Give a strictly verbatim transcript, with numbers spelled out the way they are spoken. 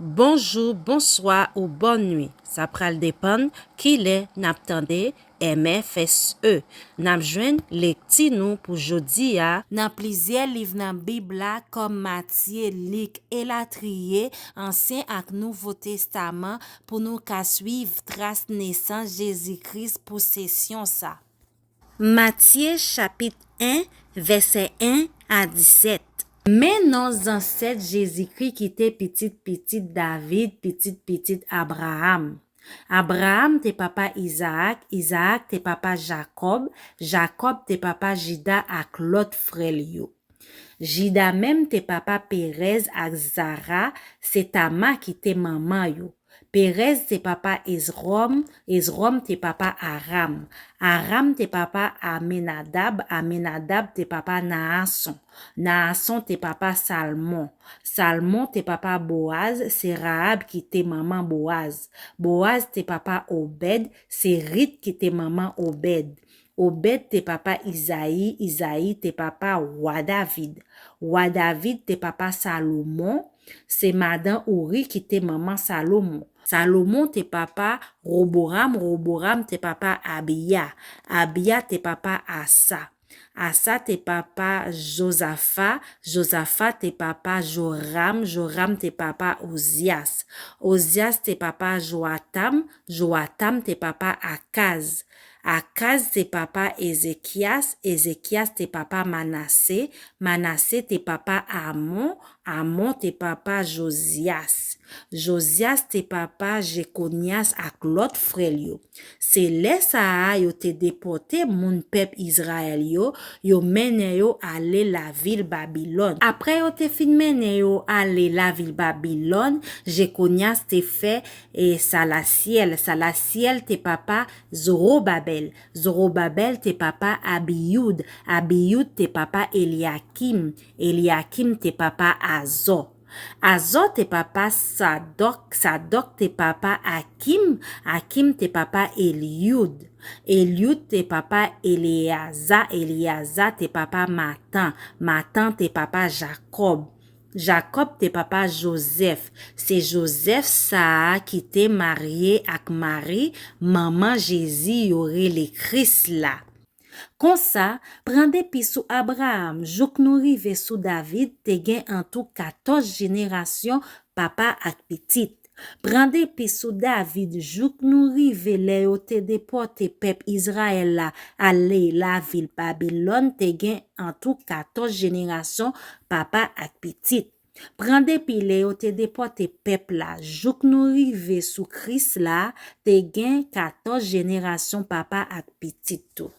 Bonjou, bonswa ou bòn nwi. Sa pral depann kilè n ap tande M F S E. N ap jwenn lekti nou pou jodi a nan plizyè liv nan Bib la, kòm Matye, Lik, elatriye, Ansyen ak Nouvo Testaman, pou nou ka swiv tras nesans Jezi Kris pou sesyon sa. Matye chapit en, vèsè en a disèt. Men non zansèt Jezikri ki te pitit pitit David, pitit pitit Abraram. Abraram te papa Izaak, Izaak te papa Jakòb, Jakòb te papa Jida ak lòt frè l yo. Jida menm te papa Perèz ak Zara, se Tama ki te manman yo. Perèz te papa Ezwòm, Ezwòm te papa Aram, Aram te papa Amenadab, Amenadab te papa Naason, Naason te papa Salmon, Salmon te papa Boaz, se Raab ki te manman Boaz, Boaz te papa Obèd, se Rit ki te manman Obèd. Obèd te papa Izayi, Izayi te papa wa David. Wa David te papa Salomon, se madan Ouri ki te manman Salomon. Salomon te papa Roboram, Roboram te papa Abiya, Abiya te papa Asa. Asa te papa Jozafa, Jozafa te papa Joram, Joram te papa Ozyas. Ozyas te papa Jowatam, Jowatam te papa Akaz. Akaz te papa Ezekyas, Ezekyas te papa Manase, Manase te papa Amon, Amon te papa Jozyas. Jozyas te papa Jekonyas ak lòt frè l yo. Se lè sa a yo te depòte moun pèp Izrayèl yo, yo mennen yo ale lavil Babilòn. Apre yo te fin mennen yo ale lavil Babilòn, Jekonyas te fè e Salasyèl. Salasyèl te papa Zowobabèl. Zowobabèl te papa Abiyoud. Abiyoud te papa Elyakim. Elyakim te papa Azò. Azò te papa Sadòk. Sadòk te papa Akim. Akim te papa Elyoud. Elyoud te papa Eleyaza. Eleyaza te papa Matan. Matan te papa Jakòb. Jakòb te papa Jozèf. Se Jozèf sa a ki te marye ak Mari, manman Jezi yo rele Kris la. Konsa, pran depi sou Abraram jouk nou rive sou David, te gen antou katòz jenerasyon papa ak pitit. Pran depi sou David jouk nou rive lè yo te depòte pèp Izrayèl la ale lavil Babilòn, te gen antou katòz jenerasyon papa ak pitit. Pran depi lè yo te depòte pèp la jouk nou rive sou Kris la, te gen katòz jenerasyon papa ak pitit tou.